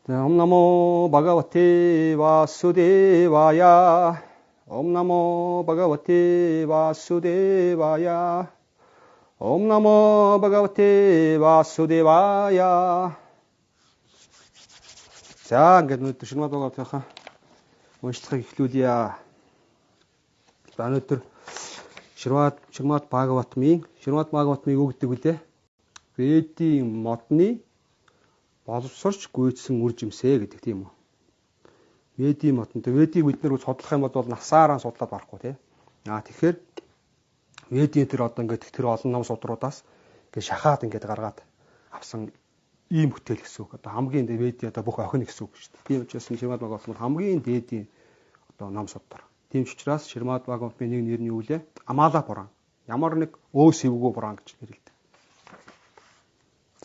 Ом намо Бхагавате Васудевая. Ом намо Бхагавате Васудевая. Ом намо Бхагавате Васудевая. За ингээд өнөөдөр Шримад Бхагаватынхаа уншлагыг эхлүүлье. За өнөөдөр Шримад Бхагаватмын юу гэдэг вүлээ? Ведийн модны боловсрч гүйцсэн үр жимсээ гэдэг тийм үү? Ведийн модон. Ведийг бид нэр судлах юм бол насаараа судлаад барахгүй тий. Аа тэгэхээр Ведийн тэр одоо ингээд тэр олон ном судруудаас ингээд шахаад ингээд гаргаад авсан ийм бүтээл гэсэн үг. Одоо хамгийн Ведийн одоо бүх охин гэсэн үг шүү дээ. Тийм учраас Шримад Бхагават бол хамгийн дээдийн одоо ном судар. Тийм ч учраас Шримад Бхагаватын нэг нэр нь юу лээ? Амала Пуран. Ямар нэг өө сэвгүү Пуран гэж нэрлэдэг.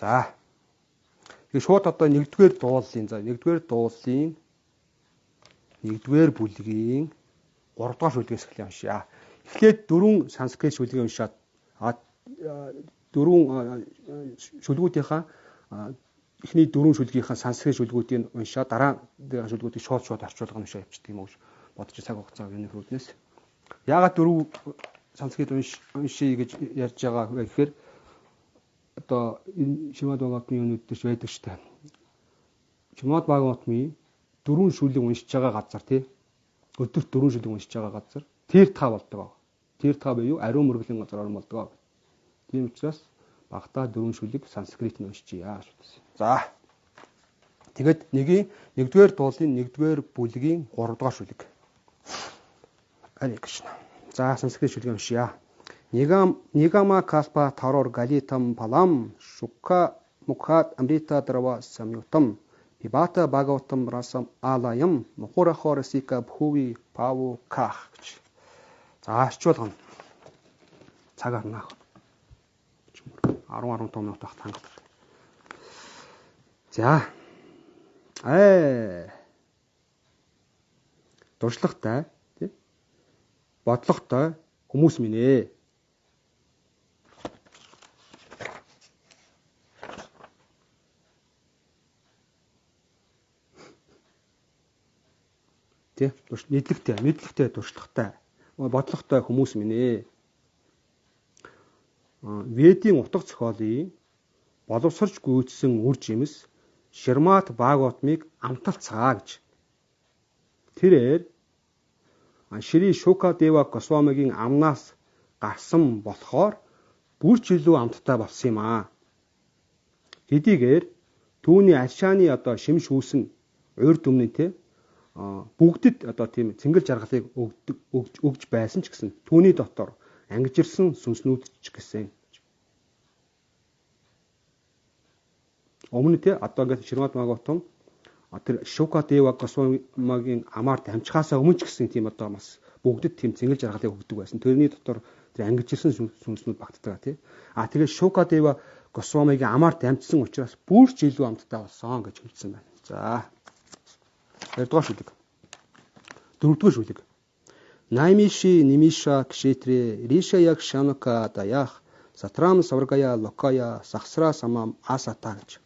За. Тэгээ шууд одоо нэгдүгээр дууллын за нэгдүгээр дууллын нэгдүгээр бүлгийн 3 дугаар шүлгээс эхлэе уншъя. Эхлээд дөрвөн санскрит шүлгийг уншаад дөрвөн шүлгүүдийнхаа эхний дөрвөн шүлгийнхаа санскрит шүлгүүдийг уншаад дараа шүлгүүдийг шууд орчуулга уншаа явчихдаг юм уу гэж бодож цаг хугацаа энэ хөрвнээс. Яагаад дөрвөн санскрит уншия гэж ярьж байгаа вэ гэхээр одоо энэ Шримад Бхагаватмын юунууд дээр байдаг шүү дээ. Шримад Бхагаватмын дөрвөн шүлэг уншиж байгаа газар тий. Өдөрт дөрвөн шүлэг уншиж байгаа газар тиртха болдог. Тиртха буюу ариун мөргөлийн газар орон болдог. Тийм учраас багтаа дөрвөн шүлэг санскрит нь уншижээ гэж бодсон. За. Тэгэд нэгдүгээр дуулын нэгдүгээр бүлгийн 3 дугаар шүлэг. Харе Кришна. За санскрит шүлгийг уншъя. Нигама калпа тарор галитам палам шука мукхат амрита драва самютам пибата бхагаватам расам алаям мухурахор сика бхуви паву ках гэж. За орчуулгана. Цаг арнаа. 10 15 минут авах хангалттай. За. Туршлагатай тий. Бодлоготой хүмүүс минь ээ. Тий. Мэдлэгтэй, туршлагатай, бодлоготой хүмүүс минь ээ. Ведийн утга зохиолын боловсрч гүйцсэн үр жимс Шримад Бхагаватмыг амталцгаа гэж. Тэрээр Шри Шукадева Госвамигийн амнаас гарсан болохоор бүр ч илүү амттай болсон юм аа. Хэдийгээр түүний аршааны одоо шим шүүсэн урд өмнө те бүгдэд одоо тийм цэнгэл жаргалыг өгж байсан ч гэсэн түүний дотор ангижирсан сүнснүүд ч гэсэн. Өмнө те одоо ингээд Шримад Бхагаватам тэр Шукадева Госвамигийн амаар дамжихаасаа өмнө ч гэсэн тийм одоо бас бүгдэд тийм цэнгэл жаргалыг өгдөг байсан. Тэрний дотор тэр ангижирсан сүнснүүд багтдаг тий. А тэгээд Шукадева Госвамигийн амаар дамжсан учраас бүр ч илүү амттай болсон гэж хэлсэн байна. За. Хоёрдугаар шүлэг. Дөрөвдүгээр шүлэг. Наймиши Нимиша Кшетре Риша Яг Шанака Даях Сатрам Савргая Локая Сахсра Самам Асата гэж.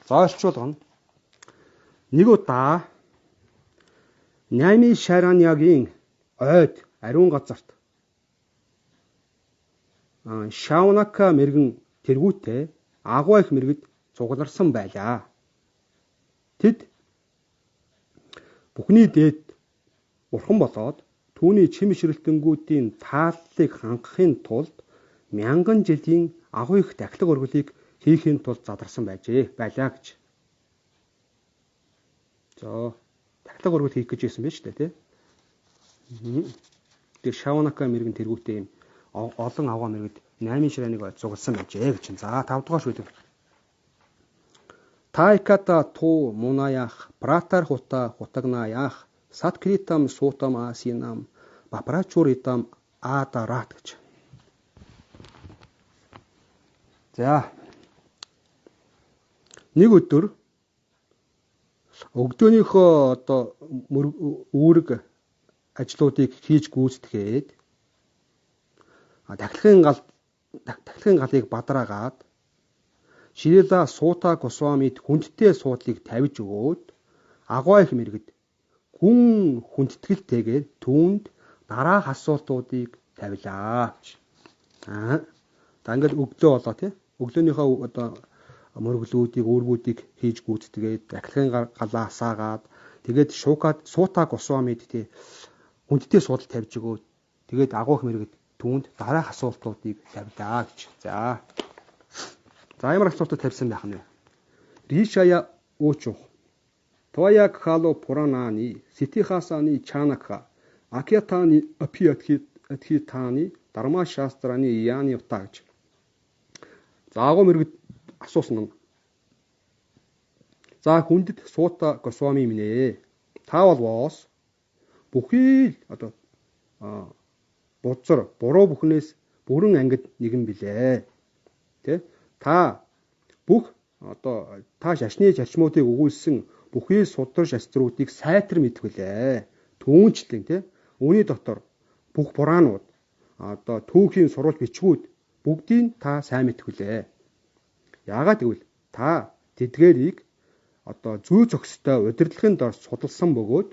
За орчуулгана. Нэг удаа Найми Шараньягийн ойд ариун газарт Шаунака мэрэгэн тэргүүтээ агуу их мэрэгд цугларсан байлаа. Тэд бүхний дээд бурхан болоод түүний чим ширэлтэнгүүдийн тааллыг хангахын тулд мянган жилийн агуу их дахлаг өргөлийг хийхин тулд задарсан байлаа гэж. За дахлаг өргөл хийх гэж байсан байж тээ тий. Тэгээ Шаванака мэрэгэн тэргүүтээ юм олон аваа мэрэгд 8 ширээнийг зугалсан байжээ гэж. За 5 дугаар шүлэг. Тайката ту мунаях пратар хута хутагнаях саткритам сутам асинам бапрачуритам адарат гэж. За нэг өдөр өгдөөнийхөө одоо үүрэг ажлуудыг хийж гүйцэтгээд дахлахын галыг бадраагаад Шрила Сута Госвамид хүндтэй суудлыг тавьж өгөөд агуу их мэргэд гүн хүндэтгэлтэйгээр түүнд дараах асуултуудыг тавилаа гэж. За ингээд өглөө болоо тий. Өглөөнийхөө одоо мөрөглүүдийг, үүргүүдийг хийж гүйцэтгээд ахлагын галаа асаагаад тэгээд Шукад Сута Госвамид тий хүндтэй суудал тавьж өгөөд тэгээд агуу их мэргэд түүнд дараах асуултуудыг тавилаа гэж. За. За ямар асуултууд тавьсан байх нь вэ? Ришая Уучух Твоя Кхало Пуранани Ситихасани Чанакха Акятани Апиатхитани Дарма Шастрани Яни Ута гэж. За агуу мэргэд асуусан нь. За хүндэт Сута Госвами минь ээ. Та бол боос бүхий л одоо бузар буруу бүхнээс бүрэн ангид нэгэн билээ. Тэ? Та бүх одоо та шашны зарчмуудыг өгүүлсэн бүхий судар шаструудыг сайтар мэдэх билээ. Түүнчлэн тэ? Үүний дотор бүх пуранууд одоо түүхийн сурвалж бичгүүд бүгдийг та сайн мэдэх билээ. Яагаад гэвэл та тэдгээрийг одоо зүй зохистой удирдлагын дор судалсан бөгөөд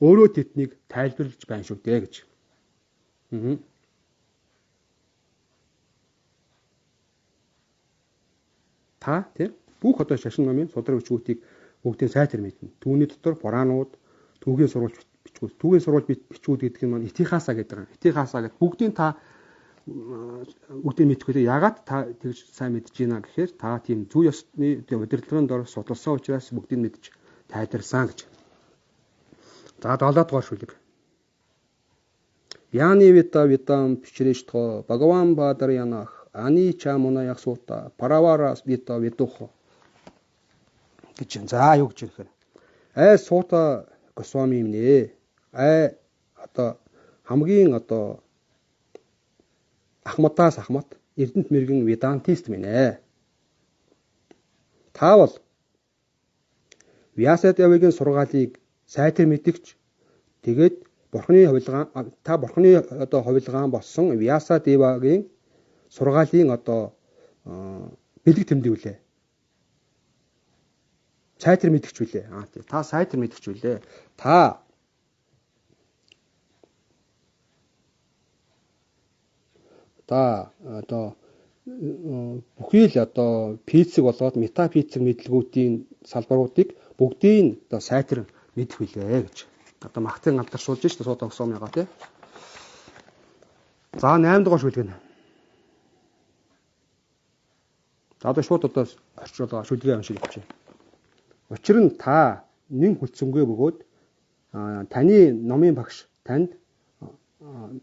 өөрөө тэднийг тайлбарлаж байна шүү дээ гэж. Та тий бүх одоо шашин номын судар бичгүүдийг бүгдийг сайтар мэднэ. Түүний дотор пуранууд, түүхийн сурвалж бичгүүд, түүхийн сурвалж бичгүүд гэдэг нь маань Итихаса гэдэг юм. Итихаса гэдэг бүгдийг та бүгдийг мэдэх үү? Яагаад та тэгж сайн мэдж байна гэхээр та тийм зүй ёсны удирдлагын дор судалсан учраас бүгдийг мэдж тайлбарласан гэж. За 7 дугаар шүлэг. Яни вита витам пичрештхо Бхагаван Бадарьянах Ани чамунаях сута Паравара вита витухо гэж. За юу гэж хэлэхээр ай Сута Госвами юм нэ. Ай одоо хамгийн одоо ахмадаас ахмад эрдэнэт мэргэн ведантист минь ээ. Та бол Вьясадевагийн сургаалыг сайтар мэдгч тэгээд Бурхны хувилгаан та Бурхны одоо хувилгаан болсон Вьясадевагийн сургаалын одоо бэлэг тэмдэг үлээ. Сайтар мэдгч үлээ. Аа тий. Та сайтар мэдгч үлээ. Та одоо бүхий л одоо физик болоод метафизик мэдлэгүүдийн салбаруудыг бүгдийг одоо сайтар мэдэх билээ гэж. Одоо магтын алдаршуулж шүү дээ Сута Госвамигаа тий. За 8 дугаар шүлэг нь. За одоо шууд одоо орчуулга шүлгээ уншиж явчих. Учир нь та нэн хүлцэнгүй бөгөөд таны номын багш танд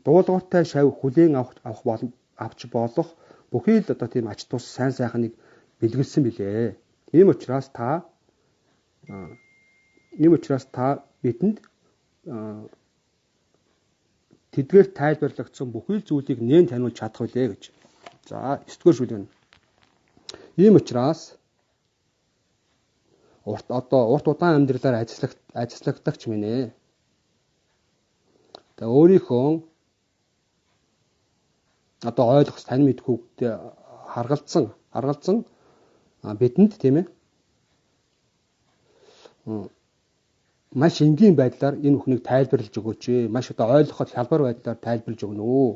дуулууртай шав хүлээн авах авч болох бүхий л одоо тийм ач тус сайн сайхныг бэлгэлсэн билээ. Ийм учраас та бидэнд тэдгээр тайлбарлагдсан бүхий л зүйлийг нээн таниулж чадах билээ гэж. За 9 дугаар шүлэг нь. Ийм учраас урт удаан амьдралаар ажиллагдагч минь ээ. Тэгээ өөрийнхөө одоо ойлгох тань мэдхүйгтэй харгалзан бидэнд тийм ээ маш энгийн байдлаар энэ бүхнийг тайлбарлаж өгөөч. Маш одоо ойлгоход хялбар байдлаар тайлбарлаж өгнө үү.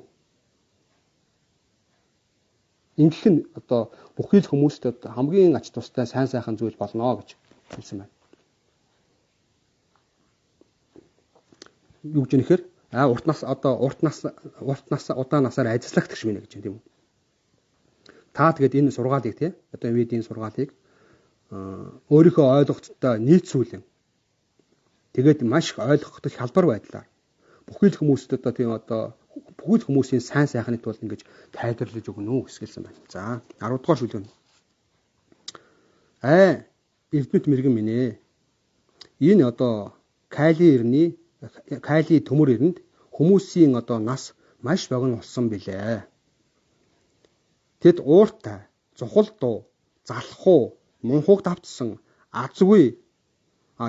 Ингэх нь одоо бүхий л хүмүүст хамгийн ач тустай сайн сайхан зүйл болно гэж хэлсэн байна. Юу гэж нэхэр урт нас одоо урт нас удаан насаар ажиллагдах шиг байна гэж тийм үү. Та тэгээд энэ сургаалыг тий одоо видеоны сургаалыг өөрийнхөө ойлголттой нийцүүлэн тэгээд маш их ойлгоход хялбар байдлаар бүхий л хүмүүст одоо тийм одоо бүхий л хүмүүсийн сайн сайхны тулд ингэж тайлбарлаж өгнө үү гэсэн байна. За 10 дугаар шүлэг нь. Ай эрдэнэт мэрэгэн минь ээ. Энэ одоо Кали эрний Кали төмөр эрэнд хүмүүсийн одоо нас маш богино болсон билээ. Тэд ууртай, зухал дуу, залхуу, мунхуг давтсан, азгүй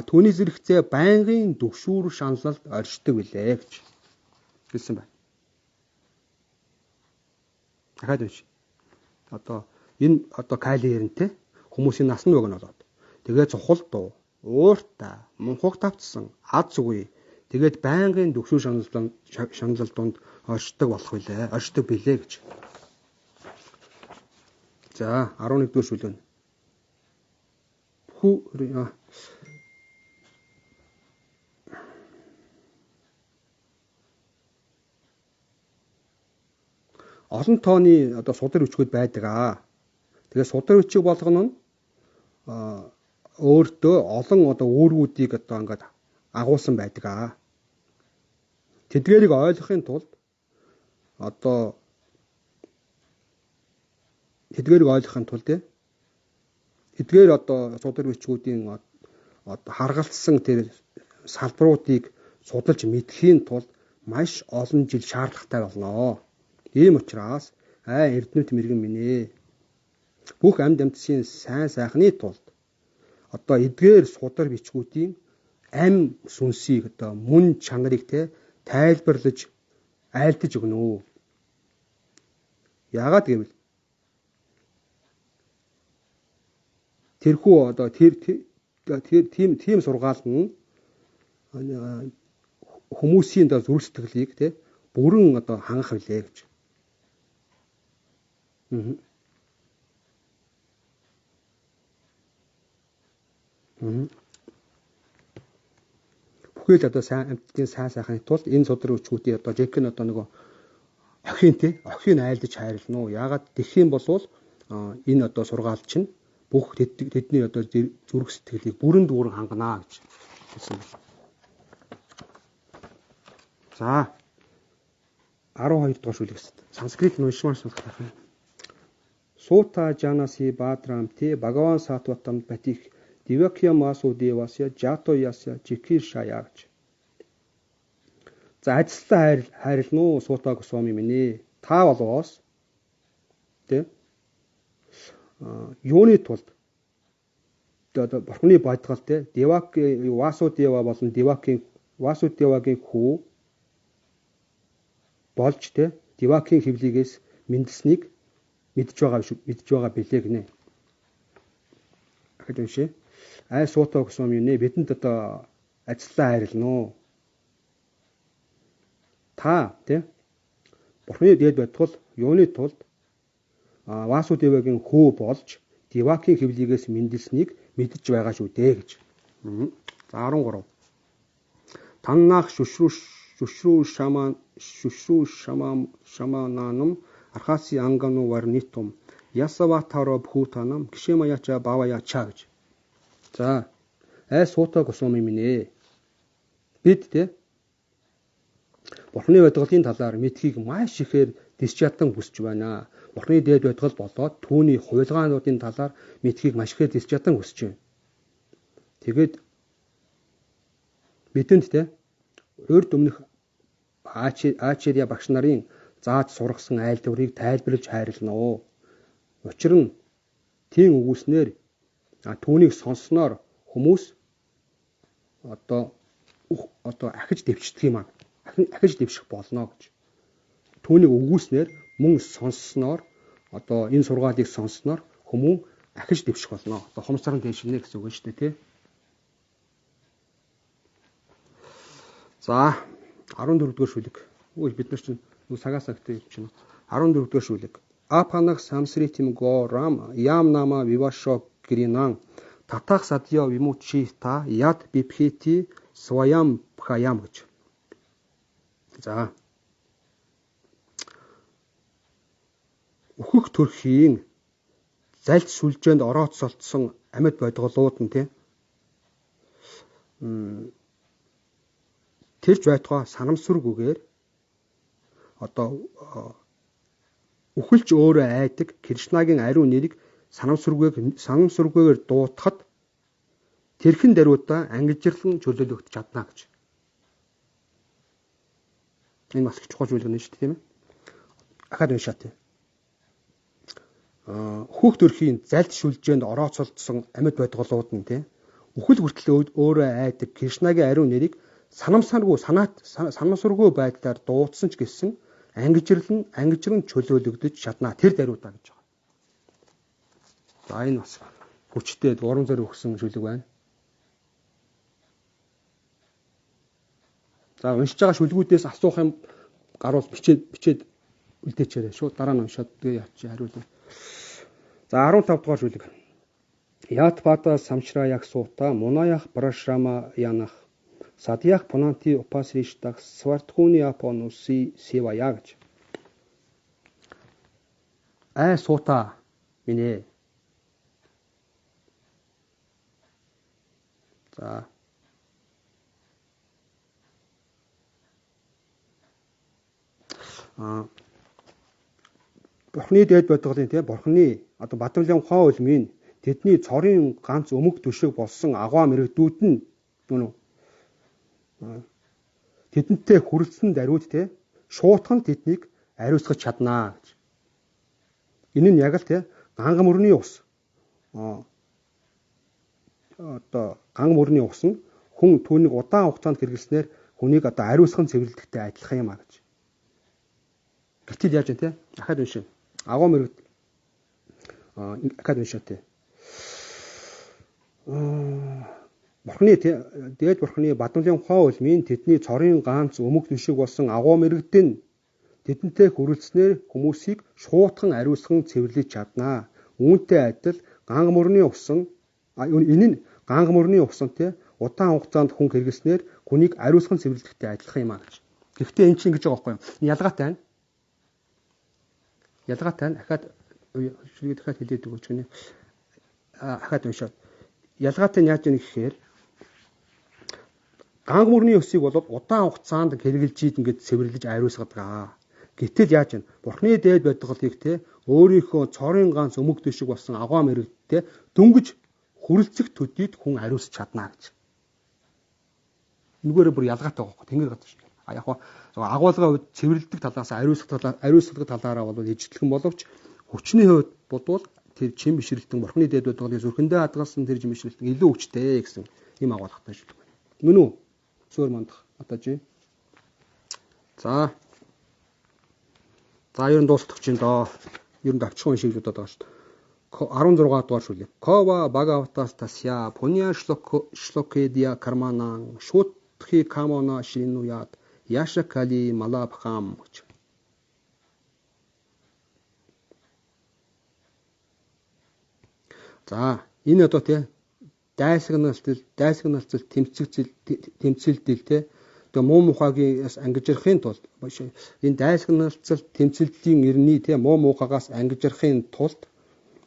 түүний зэрэгцээ байнгын төгшүүр шаналлд оршдог билээ гэж хэлсэн байна. Дахиад уншия. Одоо Энэ одоо Кали эрентэй хүмүүсийн насан богино болоод тэгээ цухал дуу, ууртай, мунхаг тавцсан, аз үгүй. Тэгээд байнгын төгшөө шаналл дунд оршдог болох билээ. Оршдог билээ гэж. За 11 дугаар шүлэг. Хүү олон тооны одоо судар бичгүүд байдаг аа. Тэгээ судар бичиг болгоно нь өөртөө олон одоо үүргүүдийг одоо ингээд агуулсан байдаг аа. Тэдгээрийг ойлгохын тулд одоо тэдгээрийг ойлгохын тулд эдгээр одоо судар бичгүүдийн одоо харгалцсан тэр салбаруудыг судалж мэдхийн тулд маш олон жил шаардлагатай болно. Ийм учраас эрдэмт мэрэгэн минь ээ. Бүх амьд амьтсын сайн сайхны тулд одоо эдгээр судар бичгүүдийн ам сүнсийг одоо мөн чанарыг те тайлбарлаж айлтж өгнө үү. Яагаад гэвэл тэрхүү одоо тэр тийм сургаал нь хүмүүсийн одоо зүрх сэтгэлийг те бүрэн одоо хангах билээ гэж. Бүхэл одоо сайн амьтдын сайн сайхны тулд энэ судар өчгүүдийн одоо жинхэнэ одоо нөгөө охин те охин айлдаж хайрлана уу. Яагаад тэгэх юм болвол энэ одоо сургаал чинь бүх тэдний одоо зүрх сэтгэлийг бүрэн дүүрэн ханганаа гэж хэлсэн байна. За 12 дугаар шүлэг. Санскрит нь уншмаар сонсох юм. Сута жанаси бадрамти Бхагаван сатватам батих Дивакья масу девасya жато ясya чикиршая гэж. За ажилтаа хайрлана уу Сута Госвами минь ээ. Та болоос тэ юуны тулд одоо бурхны бодгол тэ Девак Васудева болон Девакийн Васудевагийн хүү болж тэ Девакийн хөвлөгөөс мэндэлснийг мэдж байгаа шүү мэдж байгаа билээ гинэ. Ахад уншия. Ай Сута Госвами минь ээ бидэнд одоо ажиллаа хайрлана уу. Та тэ бурхны дээд байтгал юуны тулд Васудевагийн хүү болж Девакийн хөвлөгөөс мэндэлснийг мэдж байгаа шүү дээ гэж. За 13. Таннах шүшрүү шамаа шамаананом архаси ангану варнитум ясаватаро бхутанам кшемаяча баваяча гэж. За ай Сута Госвами минь ээ. Бид тэ Бурхны бодголын талаар мэдхийг маш ихээр дэс чадан хүсэж байна. Бурхны дээд бодгол болоод түүний хувилгаануудын талаар мэдхийг маш ихээр дэс чадан хүсэж байна. Тэгээд бидэнд тэ урд өмнөх Ачарья багш нарын зааж сургасан айлдварыг тайлбарлаж хайрлана уу. Учир нь тийм үгүйснээр түүнийг сонссноор хүмүүс одоо ахиж дэвшдэг юм аа. Ахиж дэвших болно гэж. Түүнийг үгүйснээр мөн сонссноор одоо энэ сургаалыг сонссноор хүмүүн ахиж дэвших болно. Одоо хомсорон дэвшинэ гэсэн үг шүү дээ, тий. За 14 дугаар шүлэг. Үгүй бид нар чинь цагаас цагтай юм чинь 14 дугаар шүлэг. Апанах самсритим го рам ям нама вивашо гринан татах садья вимучита яд бипхити своям пхаям гэж. За өөхөх төрхийн залт сүлжээнд орооцолдсон амьд бодголууд нь тий тэрч байтугай санамсаргүйгээр одоо үхэлж өөрөө айдаг Кришнагийн ариун нэрийг санамсаргүйгээр дуутахад тэрхэн даруйдаа ангижирлан чөлөөлөгдөж чадна гэж. Энэ бас их чухал зүйл гэнэ шүү дээ, тийм ээ. Ахаад уншаа тий. Хөөх төрхийн залт шүлжээнд орооцолдсон амьд бодголууд нь тий үхэл хүртэл өөрөө айдаг Кришнагийн ариун нэрийг санамсаргүй байдлаар дуудсан ч гэсэн ангижран чөлөөлөгдөж чадна. Тэр даруйдаа гэж байгаа. За энэ бас хүчтэй урам зориг өгсөн шүлэг байна. За уншиж байгаа шүлгүүдээс асуух юм гарвал бичээд үлдээчээрэй. Шууд дараа нь уншаад тэгээ яач хариулъя. За 15 дугаар шүлэг. Ятпата самчраях сута мунаях парашрама янах садьях пунанти упасриштах свартхуни апонуси сивая гэж. Ай сута минь ээ. За Бурхны дээд бодголын тийм Бурхны одоо Бадамлын ухаан улмын тэдний цорын ганц өмг төшөг болсон агваа мэрэгдүүд нь нүн тэдэнтэй хүрэлцэн даруйд те шуутхан тэднийг ариусгах чаднаа гэж. Энэ нь яг л те ганга мөрний ус одоо ганга мөрний ус нь хүн түүнийг удаан хугацаанд хэрэглэснээр хүнийг одоо ариусган цэвэрлэдэгтэй адилхан юм а гэж. Гэтэл яаж вэ те? Ахаад уншив. Агуу мөрөд ахаад уншаа те. Бурхны дээд бурхны Бадамлын ухаан улмын тэдний цорын ганц өмг төшиг болсон агуу мэрэгдэн тэдэнтэй хүрэлцснээр хүмүүсийг шуутхан ариусган цэвэрлэж чаднаа. Үүнтэй адил ганга мөрний усан энэ нь ганга мөрний усан те удаан хугацаанд хүн хэрэглэснээр хүнийг ариусган цэвэрлэдэгтэй адилхан юм а гэж. Гэхдээ эн чинь ингэж байгаа байхгүй юу? Ялгаатай байна. Ялгаатай нь ахаад шүлгийг дахиад хэлээд өгөөч гинэ. Ахаад уншаад. Ялгаатай нь яаж яах гэхээр ганга мөрний өсийг бол удаан хугацаанд хэрэглэж ийд ингээд цэвэрлэж ариусгадаг. Гэтэл яаж вэ? Бурхны дээд бодголыг те өөрийнхөө цорын ганц өмг дөшиг болсон агваа мэрэгдтэй дөнгөж хүрэлцэх төдийд хүн ариусч чаднаа гэж. Нүгээрээ бүр ялгаатай байгаа байхгүй тэнгэр газар шиг. А яг агуулгын хувьд цэвэрлэдэг талаас ариусгадаг талаараа бол ижиглэн боловч хүчний хувьд бодвол тэр чин бишрэлтэн бурхны дээд бодголыг зүрхэндээ хадгалсан тэр чин бишрэлтэн илүү хүчтэй гэсэн ийм агуулгатай шүлэг байна. Мөн үү? Сөөр мандах атажи. За. За ер нь дуустах чинь доо. Ер нь давчхан шиг бодоод байгаа шүү дээ. 16 дугаар шүлэг. Кова Бхагаватас тасья пуня шлокедия карманан шутхи камона шинуят Яша Кали Малабхам гэж. За энэ одоо тий дайсагналцэл тэмцэлдэл тий тэгээ муу мухагийн ангижрахын тулд энэ дайсагналцэл тэмцэлдлийн эрний тий муу мухагаас ангижрахын тулд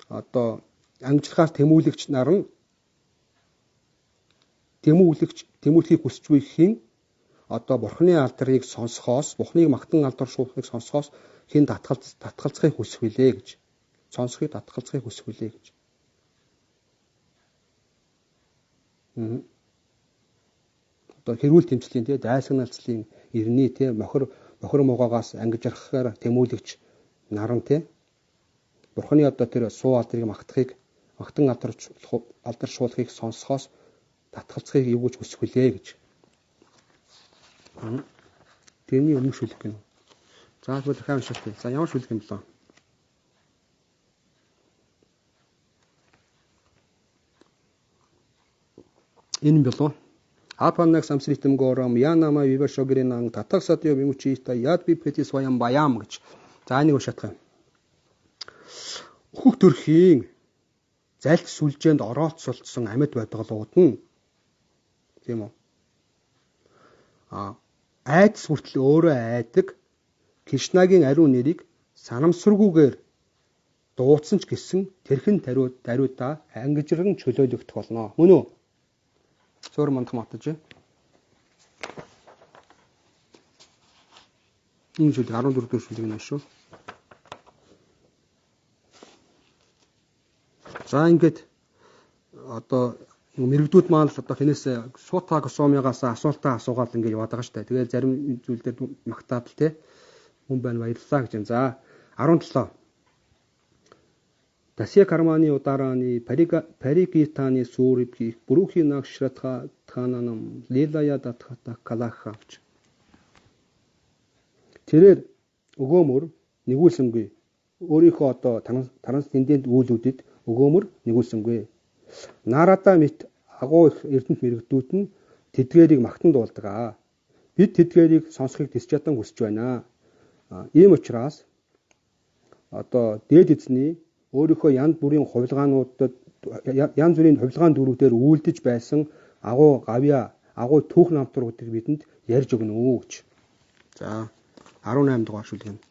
одоо ангижрахаас тэмүүлэгч нар нь тэмүүлэхийг хүсч буй хин одоо бурхны алдрыг сонсохоос бурхныг магтан алдаршуулахыг сонсохоос хэн татгалзахыг хүсэх вүлээ гэж. Сонсохыг татгалзахыг хүсэх вүлээ гэж. Одоо хэрүүл тэмцлийн тий дайсагналцлын эрний тий мохор мугаагаас ангижрахаар тэмүүлэгч наран тий бурхны одоо тэр суу алдрыг магтахыг магтан алдаршуулахыг сонсохоос татгалзахыг юу гэж хүсэх вүлээ гэж. Тэрний өмнө шүлэг гэнэ. За тэгвэл дахиад уншаад. За ямар шүлэг юм бэлээ? Энэ болов. Апаннак самсритым горам янама вивашогринан татаксатио вимучита яд бипети своям баям гэж. За энийг уншаадах юм. Өөхөх төрхийн залт сүлжээнд орооцолдсон амьд бодголууд нь тийм үү? Айдас хүртэл өөрөө айдаг Кришнагийн ариун нэрийг санамсаргүйгээр дуудсан ч гэсэн тэрхэн даруйдаа ангижран чөлөөлөгдөх болно. Мөн үү? Зөөр мандах матаж. Энэ шүлэг 14 дугаар шүлэг нь шүү. За ингээд одоо мэрэгдүүд маань л одоо хинээс Сута Госвамигаас асуултаа асуугаад ингээд яваад байгаа шүү дээ. Тэгээд зарим зүйл дээр магтаад л те мөн байна баярлалаа гэж юм. За 17. Тасья кармани ударани паригитани сүрибхи бүрүхи накшратха тхананам лилая датхата калаха гэж. Тэрээр өгөөмөр нэгүүлсэнгүй өөрийнхөө одоо трансцендент үйлүүдэд өгөөмөр нэгүүлсэнгүй. Нарада мэт агуу их эрдэнэт мэрэгдүүд нь тэдгээрийг магтан дуулдаг аа. Бид тэдгээрийг сонсохыг тэсч ядан хүсэж байна. Ийм учраас одоо дээд эзний өөрийнхөө янз бүрийн хувилгаануудад янз бүрийн хувилгаан дүрүүдээр үйлдэж байсан агуу гавьяа, агуу түүх намтруудыг бидэнд ярьж өгнө үү гэж. За 18 дугаар шүлэг нь.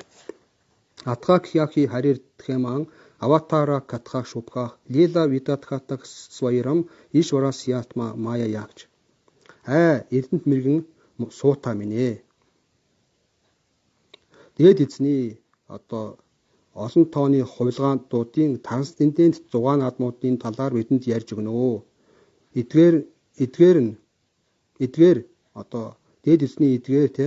Атга кхяхи харир тхэман аватара катха шубха лила видатхатак свайрам ишвара сятма мая ягч. Эрдэнэт мэрэгэн суута минь ээ. Дээд эзний одоо олон тооны хувилгаануудын трансцендент зугаан наадмуудын талаар бидэнд ярьж өгнө. Эдгээр одоо дээд эзний эдгээр те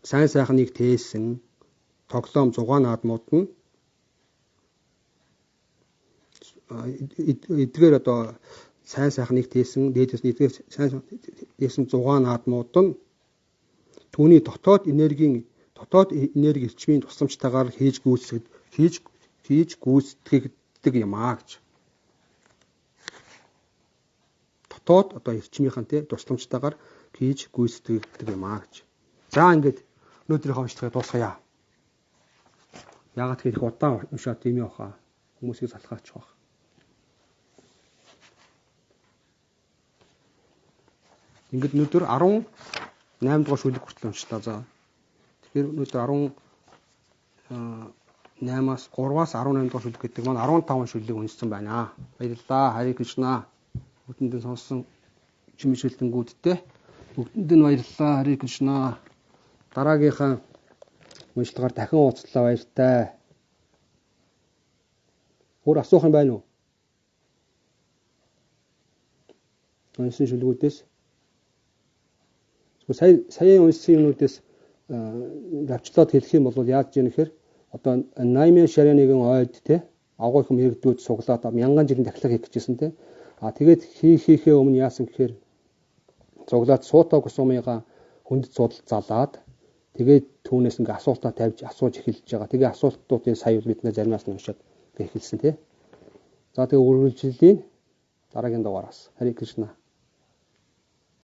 сайн сайхныг тээсэн тоглоом зугаан наадмууд нь эдгээр одоо сайн сайхныг тээсэн дээд эзний эдгээр сайн тээсэн зугаан наадмууд нь түүний дотоод энергийн дотоод энерги эрчмийн тусламжтайгаар хийж гүйцэтгэдэг юм аа гэж. Дотоод одоо эрчмийнхээ тусламжтайгаар хийж гүйцэтгэдэг юм аа гэж. За ингээд өнөөдрийнхөө уншлагыг дуусгая. Яагаад гэхээр их удаан уншаад тийм юм баха. Хүмүүсийг залхаачих бах. Ингээд өнөөдөр 18 дугаар шүлэг хүртэл уншлаа. За. Тэгэхээр өнөөдөр 18-аас 3-аас 18 дугаар шүлэг гэдэг маань 15 шүлэг уншсан байна. Баярлалаа. Хари Кришна. Бүгдэнд нь сонссон чимэшгэлтэнгүүдтэй бүгдэнд нь баярлалаа. Хари Кришна. Дараагийнхаа уншлагаар дахин уулзлаа, баяртай. Өөр асуух юм байна уу? Уншсан шүлгүүдээс сая уншсан юмнуудаас давчлаад хэлэх юм бол яаж юм гэхээр одоо Найман Шаранигын ойд те агуу их мэрэгдүүд суглаад мянган жилийн дахилга хийх гэжсэн те. А тэгээд хийхээ өмнө яасан гэхээр цуглаад Сута Госвамига хүндэт судалд залаад тэгээд түүнээс ингээ асуултаа тавьж асууж эхэлж байгаа. Тэгээ асуултуудын сая бид нэр заримаас нь уншаад эхэлсэн те. За тэгээ үргэлжлэлийн дараагийн дугаараас. Хари Кришна.